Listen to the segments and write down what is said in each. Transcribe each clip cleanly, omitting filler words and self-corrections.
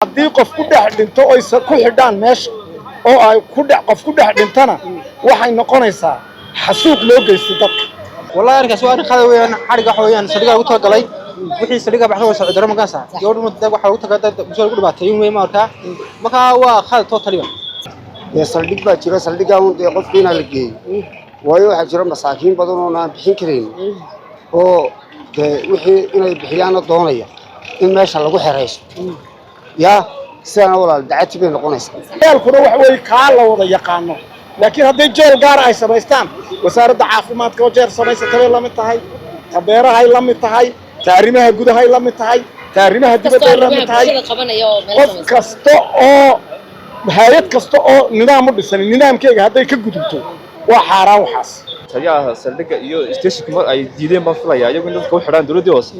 Haddii qof ku dhex dhinto oy ku xidhaan meesha oo ay ku dhex qof ku dhex dhintana, waxay noqonaysaa xasuuq loo geystay dadka. Wallahi, arrinkaas waa arrin qalad weeyaan. Xadhigga waxa weeyaan saldhigga lagu talagalay. Wixii saldhigga baxda waa sharci darro markaasa. Gabadhu dad waxa lagu talagalay dad bulshada lagu dhibaateeyo weey markaa. Markaa waa khalad totally ba. Dee saldhig baa jira, saldhiggaa un dee qofka inaa la geeyo, waayo waxaa jira masaakiin badan oon aan bixin karayn oo dee wixii inay bixiyaanna doonaya in meesha lagu xeraysto. Yaa sidana walaal, dacati bay noqonaysaa. Jeelkuna waxa weeye kaa la wada yaqaano, laakiin hadday jeel gaara ay samaystaan, wasaaradda caafimaadka oo jeel samaysatay bay la mid tahay, ta beerahay la mid tahay, ta arrimaha gudahay la mid tahay, ta arrimaha dibadday la mid tahay. Qof kasta oo hay-ad kasta oo nidaam u dhisan nidaamkeega hadday ka gudubto, waa xaaraan waxaas. Taliyaha saldhigga iyo stationka mar ay diideen baan filayaa iyagu in dadka u xidhaan dowladdii hoose,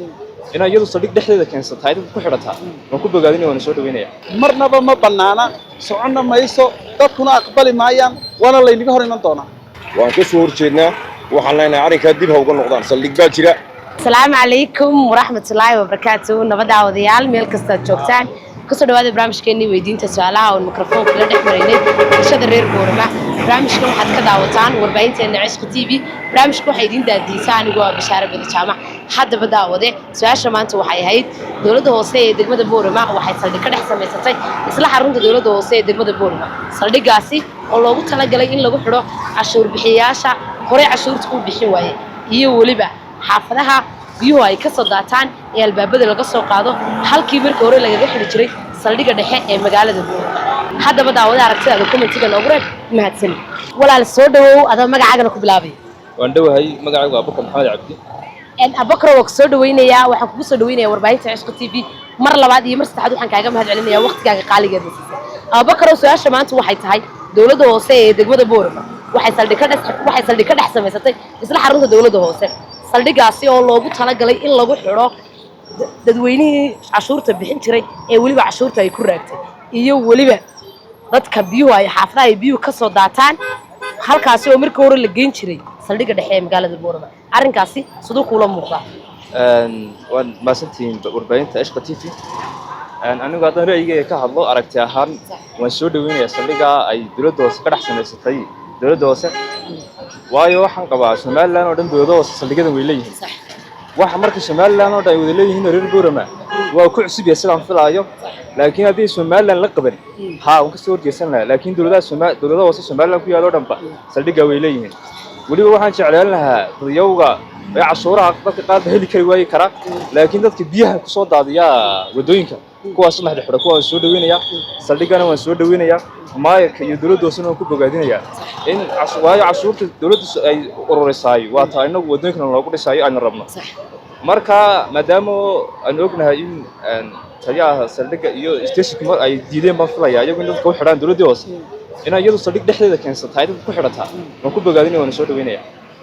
inay iyadu saldhig dhexdeeda keensatahay dadka ku xidhataa, waan ku bogaadinaya, waana soo dhaweynaya. Marnaba ma bannaana, soconna mayso, dadkuna aqbali maayaan, waana laynaga hor iman doonaa. Waan ka soo horjeednaa. Waxaan leenahay arrinkaa dib ha uga noqdaan, saldhig baa jira. Asalaamu calaykum waraxmatullaahi wabarakaatu. Nabad daawadayaal, meel kastaad joogtaan, kusoo dhawaada barnaamijkeenii weydiinta su-aalaha oon mikrofoonka la dhex maraynay bulshada reer Boorama. Barnaamijkan waxaad ka daawataan warbaahinteena Cishqi TV. Barnaamijka waxaa idiin daadiisa anigoo ah Bashaare Bada Jaamac. Haddaba daawade, su-aasha maanta waxay ahayd: dowladda hoose ee degmada Boorama waxay saldhig ka dhex samaysatay isla xarunta dowladda hoose ee degmada Boorama, saldhiggaasi oo loogu talagalay in lagu xidho cashuur bixiyayaasha horey cashuurta u bixin waaye iyo weliba xaafadaha biyuhu ay ka soo daataan ee albaabada laga soo qaado, halkii markii hore lagaga xidhi jiray saldhigga dhexe ee magaalada Boorama. Haddaba daawada, aragtidaada commentiga noogu reeb. Mahadsan walaal, soo dhawow, adoo magacaagana ku bilaabay. Waan dhowahay, magacaygu waa Abubakar Maxamed Cabdi. Abubakar, waa ku soo dhaweynayaa. Waxaan kugu soo dhaweynayaa warbaahinta Cishqi TV mar labaad iyo mar saddexaad. Waxaan kaaga mahad celinayaa waqtigaaga qaaligeeda siisay. Abubakar, su-aasha maanta waxay tahay: dowladda hoose ee degmada Boorama waxay saldhig ka dhex samaysatay isla xarunta dowladda hoose, saldhiggaasi oo loogu talagalay in lagu xidho dadweynihii cashuurta bixin jiray ee weliba cashuurta ay ku raagtay iyo weliba dadka biyuhu ay xaafadaha ay biyuhu ka soo daataan, halkaasi oo markii hore la geyn jiray saldhigga dhexe ee magaalada Boorama. Arrinkaasi siduu kuula muuqdaa? Waan mahadsantihiin warbaahinta Cishqa TV. Anigu haddaan ra'yigeyga ka hadlo, aragti ahaan waan soo dhaweynayaa saldhigga ay dowladda hoose ka dhex samaysatay dowladda hoose, waayo waxaan qabaa Somaliland oo dhan dowladda hoose saldhigyadan way leeyihiin. Waxa marka Somaliland oo dhan ay wada leeyihiin reer Boorama waa ku cusub yahay sidaan filaayo, laakiin haddii Somaliland la qaban haa, waan kasoo horjeesan lahaa. Laakiin dowladaha Soma dowladaha hoose Somaliland ku yaal oo dhanba saldhigga way leeyihiin. Weliba waxaan jeclaan lahaa dadyowga ee cashuuraha dadka qaar ba heli kari waayi kara, laakiin dadka biyaha kusoo daadiya waddooyinka, kuwaas la xidho, kuwa waan soo dhaweynayaa, saldhiggana waan soo dhaweynayaa, maayarka iyo dowladda hoosena waan ku bogaadinayaa in waayo cashuurta dowladda ay ururisaay waa taa inagu waddooyinkana loogu dhisaayo aynu rabno. Marka maadaama aanu ognahay in taliyaha saldhigga iyo stationka mar ay diideen baan filayaa iyagu in dadka u xidhaan dowladdii hoose, inay iyadu saldhig dhexdeeda keensatahay dadka ku xidhataa, waan ku bogaadinaya, waana soo dhaweynaya.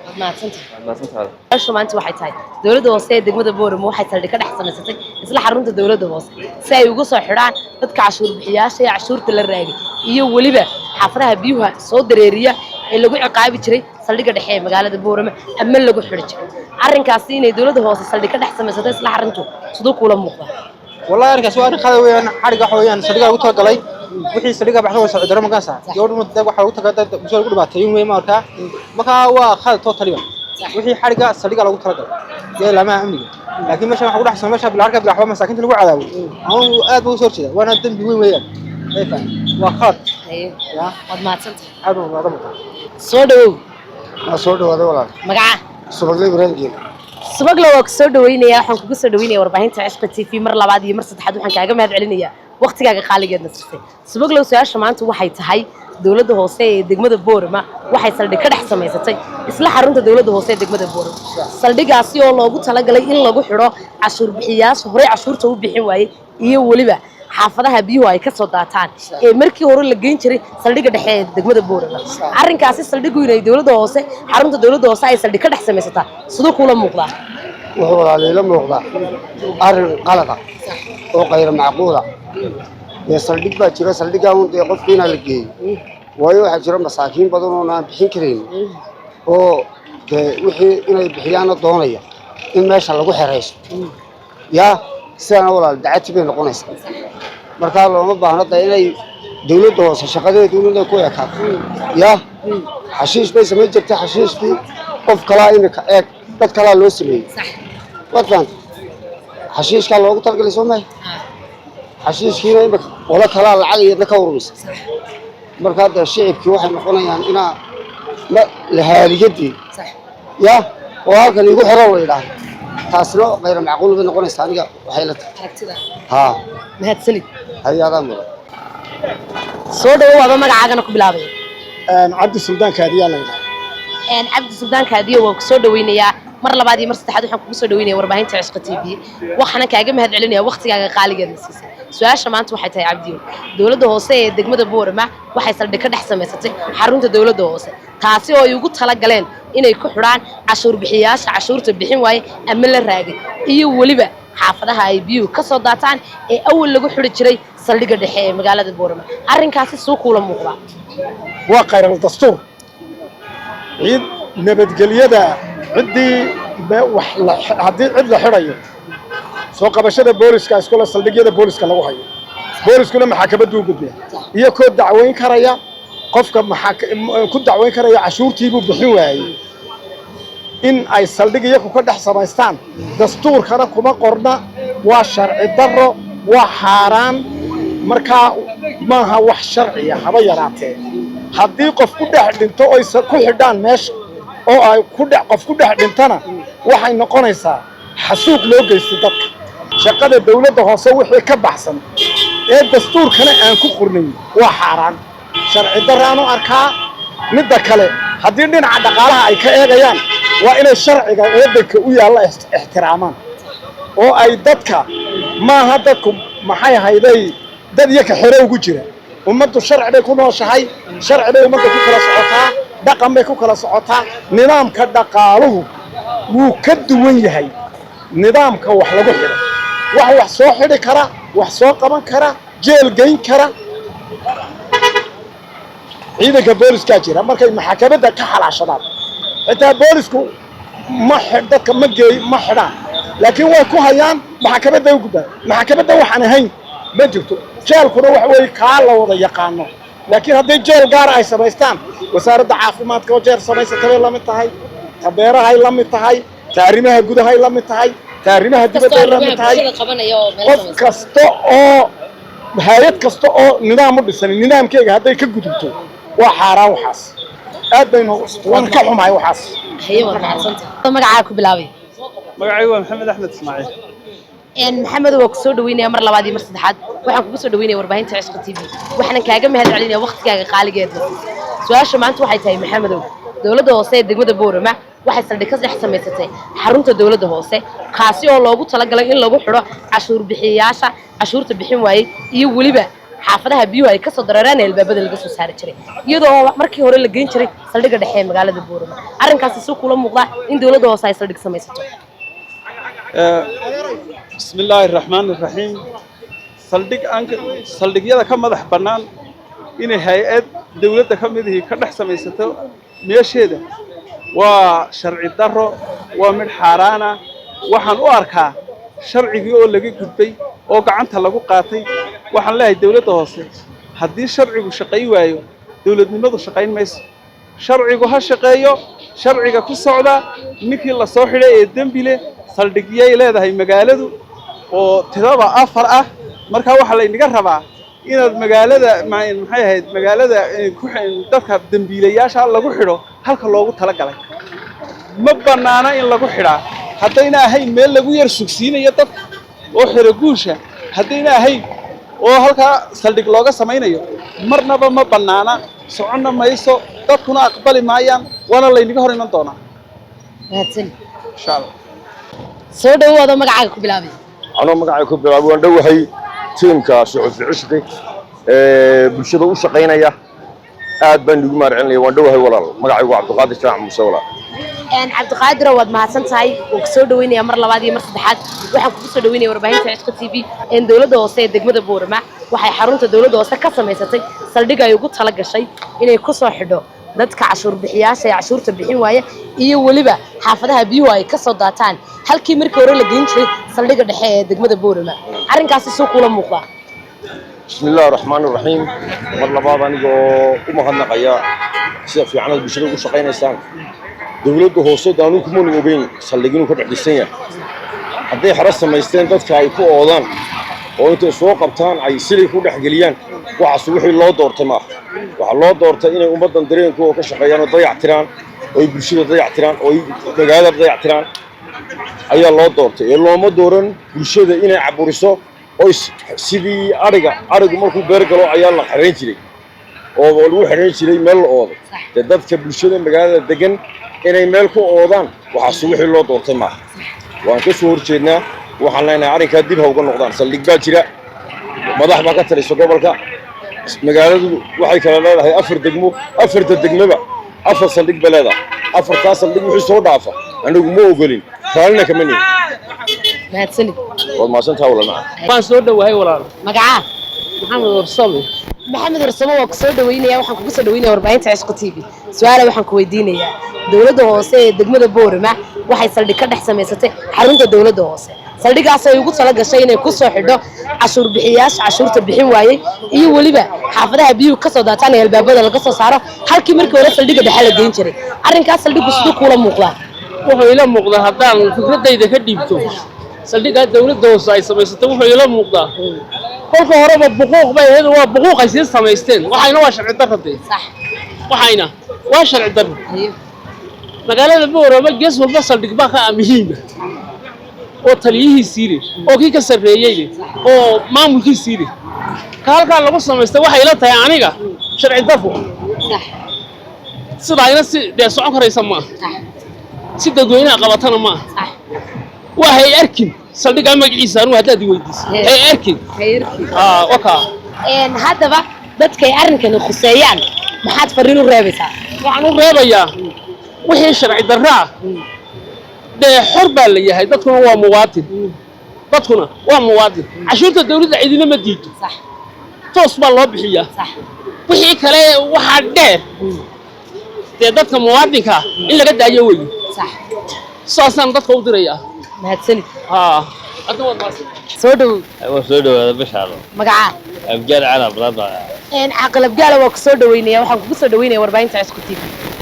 Waad mahadsantahay. Waad mahadsantahay. Su-aasha maanta waxay tahay: dowladda hoose ee degmada Boorama waxay saldhig ka dhex samaysatay isla xarunta dowladda hoose si ay uga soo xidhaan dadka cashuur bixiyaasha ee cashuurta la raagay iyo weliba xaafadaha biyuha soo dareeriya ee lagu ciqaabi jiray saldhigga dhexe ee magaalada Boorama ama lagu xidhi jiray. Arrinkaasi inay dowladda hoose saldhig ka dhex samaysatay isla xaruntu siduu kuula muuqdaa? Wallahi, arrinkaas waa arrin qalad weeyaan. Xadhigga waxa weeyaan saldhigga lagu talagalay. Wixii saldhigga baxda waa sharci darro markaasa. Gabadhu dad waxa lagu talagalay dad bulshada lagu dhibaateeyo weey markaa. Markaa waa khalad totally ba. Wixii xadhigga saldhigga lagu talagalay iyo laamaha amniga, laakiin meesha waxa ku dhex meesha bilaa bilaa waxba masaakiinta lagu cadaabo, anigu aad baan usoo horjeeda, waana dembi weyn weeyaan. Ay faham, waa khalad. Haye. Ya. Waad mahadsantahay. Aad baan uga muuqdaa. Soo dhawow. Waa soo dhawaaday walaal. Magaca? Subagle Ibraahim Geele. Subagla, waa ku soo dhaweynayaa. Waxaan kugu soo dhaweynaya warbaahinta Cishqa TV mar labaad iyo mar saddexaad. Waxaan kaaga mahad celinayaa waqtigaaga qaaligeedna sirtay. Subaglow, su-aasha maanta waxay tahay: dowladda hoose ee degmada Boorama waxay saldhig ka dhex samaysatay isla xarunta dowladda hoose ee degmada Boorama, saldhiggaasi oo loogu talagalay in lagu xidho cashuur bixiyaasha horey cashuurta u bixin waayey iyo weliba xaafadaha biyuhu ay ka soo daataan ee markii hore la geyn jiray saldhigga dhexe ee degmada Boorama. Arrinkaasi, saldhiggu inay dowladda hoose xarunta dowladda hoose ay saldhig ka dhex samaysataa, siduu kuula muuqdaa? Wuxuu walaaliila muuqdaa arrin qalada oo qayr macquula. Dee saldhig baa jira, saldhiggaa un dee qofka inaa la geeyo, waayo waxaa jira masaakiin badan oon aan bixin karayn oo dee wixii inay bixiyaanna doonaya in meesha lagu xeraysto. Yaa sidana walaal, dacati bay noqonaysaa. Markaa looma baahno da inay dawladda hoose shaqadeedu inay ku ekaato. Ya xashiish bay samayn jirtay, xashiishkii qof kalaa imika eeg, dad kalaa loo sameeyey. Waad fahantay? Xashiishkaa loogu talagalay, soo mahay? Xashiishkiina imika qolo kalaa lacag iyadna ka ururisa. Markaa dee shicibkii waxay noqonayaan inaa ma lahaaliyadii ya oo halkan iigu xiro la yidhaahdo, taasna kayra macquul bay noqonaysaa. Aniga waxay la tahay Aragtida. Haa. Mahadsanid. Hay-adaa mudan. Soo dhawow, adoo magacaagana ku bilaabaya. Cabdi Suldaan Kaadiyaa la yidhaha. Cabdi Suldaan Kaadiyo, waan kusoo dhaweynayaa mar labaad iyo mar saddexaad. Waxaan kugu soo dhaweynaya warbaahinta Cishqa TV, waxaana kaaga mahad celinaya waqtigaaga qaaligeeda siisay. Su-aasha maanta waxay tahay, Cabdiyo, dowladda hoose ee degmada Boorama waxay saldhig ka dhex samaysatay xarunta dowladda hoose, taasi oo ay ugu talagaleen inay ku xidhaan cashuur bixiyaasha cashuurta bixin waaye ama la raagay, iyo weliba xaafadaha ay biyuhu ka soo daataan ee awal lagu xidhi jiray saldhigga dhexe ee magaalada Boorama. Arrinkaasi suu kuula muuqdaa? Waa khayral dastuur. Cid nabadgelyada ciddii wax haddii cid la xidhayo, soo qabashada booliska iskule, saldhigyada booliska lagu hayo, booliskuna maxakamaddu u gudbiya iyo koo dacweyn karaya qofka ku dacweyn karaya cashuurtiibuu bixin waayey. In ay saldhig iyaku ka dhex samaystaan dastuurkana kuma qorna, waa sharci darro, waa xaaraan. Markaa maaha wax sharciya haba yaraatee. Haddii qof ku dhex dhinto oy ku xidhaan meesha oo ay ku dhex qof ku dhex dhintana, waxay noqonaysaa xasuuq loo geystay dadka. Shaqada dawladda hoose wixii ka baxsan ee dastuurkana aan ku qornayn waa xaaraan, sharci darraanu arkaa. Midda kale, haddii dhinaca dhaqaalaha ay ka eegayaan, waa inay sharciga waddanka u yaalla ixtiraamaan oo ay dadka maaha dadku maxay hayday dad iyaka xero ugu jira. Ummaddu sharci bay ku nooshahay, sharci bay ummadda ku kala socotaa, dhaqan bay ku kala socotaa. Nidaamka dhaqaaluhu wuu ka duwan yahay nidaamka wax lagu xidho. Wax soo xidhi kara, wax soo qaban kara, jeel geyn kara ciidanka booliskaa jira. Markay maxakamadda ka xalaashadaan, xitaa boolisku ma dadka ma geey, ma xidhaan, laakiin way ku hayaan, maxakamadda u gudbaan. Maxakamadda waxaan ahayn ma jirto. Jeelkuna waxa weeye kaa la wada yaqaano, laakiin hadday jeel gaara ay samaystaan, wasaaradda caafimaadka oo jeel samaysatay bay la mid tahay, ta beerahay la mid tahay, ta arrimaha gudahay la mid tahay, ta arrimaha dibadday la mid tahay. Qof kasta oo hay-ad kasta oo nidaam u dhisan nidaamkeega hadday ka gudubto, waa xaaraan waxaas. Aad baynu waan ka xumahay waxaas. Haye, waad mahadsantahay. Magacaa ku bilaabay? Magacaygu waa Maxamed Axmed Ismaaciil. Maxamed, waa kusoo dhaweynaya mar labaad iyo mar saddexaad. Waxaan kugu soo dhaweynaya warbaahinta Cishqa TV, waxaanan kaaga mahad celinaya waqtigaaga qaaligeed la siisay. Su-aasha maanta waxay tahay, Maxamedow, dowladda hoose ee degmada Boorama waxay saldhig ka dhex samaysatay xarunta dowladda hoose, kaasi oo loogu talagalay in lagu xidho cashuur bixiyayaasha cashuurta bixin waayey, iyo weliba xaafadaha biyuhu ay kasoo dareeraan ee albaabada laga soo saari jiray, iyadoo markii hore la geyn jiray saldhigga dhexe ee magaalada Boorama. Arrinkaasi suu kula muuqdaa in dowladda hoose ay saldhig samaysato? Bismi illaahi raxmaani raxiim. Saldhig aan saldhigyada ka madax bannaan inay hay-ad dawladda ka mid ihi ka dhex samaysato meesheeda waa sharci darro, waa mid xaaraana. Waxaan u arkaa sharcigii oo laga gudbay oo gacanta lagu qaatay. Waxaan leeyahay dawladda hoose, haddii sharcigu shaqayn waayo, dawladnimadu shaqayn mayso. Sharcigu ha shaqeeyo, sharciga ku socda. Ninkii la soo xidhay ee dembi leh, saldhigyay leedahay magaaladu oo tiraba 4 ah. Marka waxaa laynaga rabaa inaad magaalada maxay ahayd magaalada ku dadka dembiilayaasha lagu xidho halka loogu talagalay. Ma bannaana in lagu xidhaa haddayna ahayn meel lagu yar sugsiinayo dadka oo xero guusha, haddayna ahayn oo halkaa saldhig looga samaynayo, marnaba ma bannaana, soconna mayso, dadkuna aqbali maayaan, waana laynaga hor iman doonaa. Mahadsan. Insha Allah. Soo dhawaado, magacaaga ku bilaabay. Anoo magacay ku bilaabay, waan dhowahay. Tiimka Suxufi Cishqi ee bulshada u shaqaynaya, aad baan igu mahad celinaya. Waan dhowahay walaal. Magacaygu waa Cabdiqaadir Jaac Muuse, walaal. Cabdiqaadir, waad mahadsan tahay. Waan kusoo dhaweynaya mar labaad iyo mar saddexaad. Waxaan kugu soo dhaweynaya warbaahinta Cishqa TV. Dowladda hoose ee degmada Boorama waxay xarunta dowladda hoose ka samaysatay saldhig ay ugu tala gashay inay kusoo xidho dadka cashuur bixiyaasha ee cashuurta bixin waaya, iyo weliba xaafadaha biyuhu ay kasoo daataan, halkii markii hore la geyn jiray saldhigga dhexe ee degmada Boorama. Arrinkaasi suu kula muuqdaa? بسم الله الرحمن الرحيم. Mar labaad anigoo u mahadnaqaya sida fiican aad bulshada ugu shaqaynaysaan. Dowladda hoose daanu kumanu ogeyn saldhig inuu ka dhex dhisan yahay. Hadday xero samaysteen dadka ay ku oodaan oo intay soo qabtaan ay silay ku dhex geliyaan, waxaas wixii loo doortay maaha. Waxaa loo doortay inay ummaddan dareenkooda ka shaqeeyaan oo dayac tiraan, oo ay bulshada dayac tiraan, oo ay magaalada dayac tiraan ayaa loo doortay, ee looma dooran bulshada inay caburiso oo sidii adhiga. Adhigu markuu beer galo ayaa la xarayn jiray oo lagu xidhan jiray meel la oodo. Dee dadka bulshada magaalada degan inay meel ku oodaan, waxaas wixii loo doortay maaha. Waan ka soo horjeednaa. Waxaan leenahay arrinkaa dib ha uga noqdaan. Saldhig baa jira, madax baa ka talisa gobolka. Magaaladu waxay kala leedahay afar degmo, afarta degmaba afar saldhig bay leedahay. Afartaa saldhig wixii soo dhaafa anagu ma ogolin, raallina kama nihin. Mahadsanid. Waad mahadsantaha, walaal macaan. Waan soo dhowahay, walaal. Magacaa? Maxamed Warsame. Maxamed Warsamo, waa ku soo dhaweynaya. Waxaan kugu soo dhaweynaya warbaahinta Cishqo TV. Su-aala waxaan ku weydiinayaa: dowladda hoose ee degmada Boorama waxay saldhig ka dhex samaysatay xarunta dowladda hoose. Saldhigaas ay ugu tala gashay inay ku soo xidho cashuur bixiyaasha cashuurta bixin waayey iyo weliba xaafadaha biyuhu kasoo daataan ee albaabada laga soo saaro, halkii markii hore saldhigga dhexe la geyn jiray. Arrinkaas saldhiggu siduu kuula muuqdaa? Wuxuu ila muuqdaa, haddaan fikradayda ka dhiibto, saldhiggaa dowladda hoose ay samaysatay wuxuu ila muuqdaa kolka horeba buquuq bay ahayd. Waa buquuq ay sii samaysteen. Waxayna waa sharci darro dee. Waxayna waa sharci darro. Magaalada Boorama gees walba saldhig baa ka ah muhiima, oo taliyihiisii leh, oo kii ka sarreeyey leh, oo maamulkiisii leh. Ka halkaa lagu samaystay waxay ila tahay aniga sharci darro. Sidaayna si dee socon karaysa maaha, si dadweynaha qabatana maaha. Waa hay arkin saldhiggaa magaciisa anugu haddaad i weydiiso. Hay arkin. Aa wakaa. Haddaba dadkay arrinkani khuseeyaan maxaad fariin u reebaysaa? Waxaan u reebayaa wixii sharci darro ah dee xor baa la yahay. Dadkuna waa muwaadin, dadkuna waa muwaadin. Cashuurta dawladda cidina ma diido, toos baa loo bixiyaa. Wixii kale waxaa dheer dee dadka muwaadinka in laga daayo weeye. Saasaan dadka u dirayaa. Mahadsanid. Haa, hadda waad mahadsan. Soo dhowow. Waa soo dhawaada bishaado. Magacaa? Abgaal Cala Brada. Caaqil Abgaala, waa ku soo dhaweynaya. Waxaan kugu soo dhaweynaya warbaahinta Cishqo TV.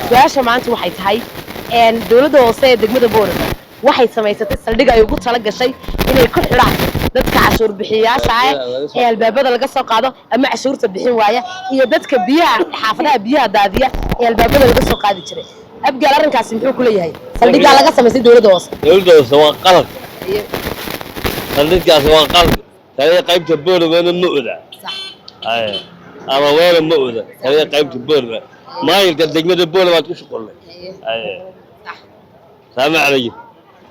Su-aasha maanta waxay tahay: dowladda hoose ee degmada Boorama waxay samaysatay saldhig ay ugu tala gashay inay ku xidhaan dadka cashuur bixiyayaasha ah ee albaabada laga soo qaado ama cashuurta bixin waaya, iyo dadka biyaha xaafadaha biyaha daadiya ee albaabada laga soo qaadi jiray. Abgaal, arrinkaasi muxuu ku leeyahay saldhiggaa laga samaystay dowladda hoose? Dowladda hoose waa qalad. Saldhiggaasi waa qalad. Taliya qaybta Boorama ma oda ama weena ma oda. Taliya qaybta Boorama, maayilka degmada Boorama baad ku shuqulnay. Salaamu calaykum.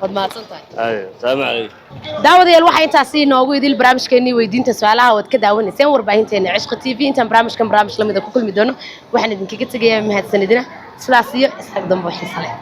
Waad mahadsan tahay. Salaamu calaykum. Daawadayaal, waxaa intaasi inoogu idil barnaamijkeenii weydiinta su-aalaha ood ka daawanayseen warbaahinteena Cishqa TV. Intaan barnaamijkan barnaamij lamida ku kulmi doono, waxaan idinkaga tegayaa mahadsanidina, sidaas iyo isxag dambe oo xiisa leh.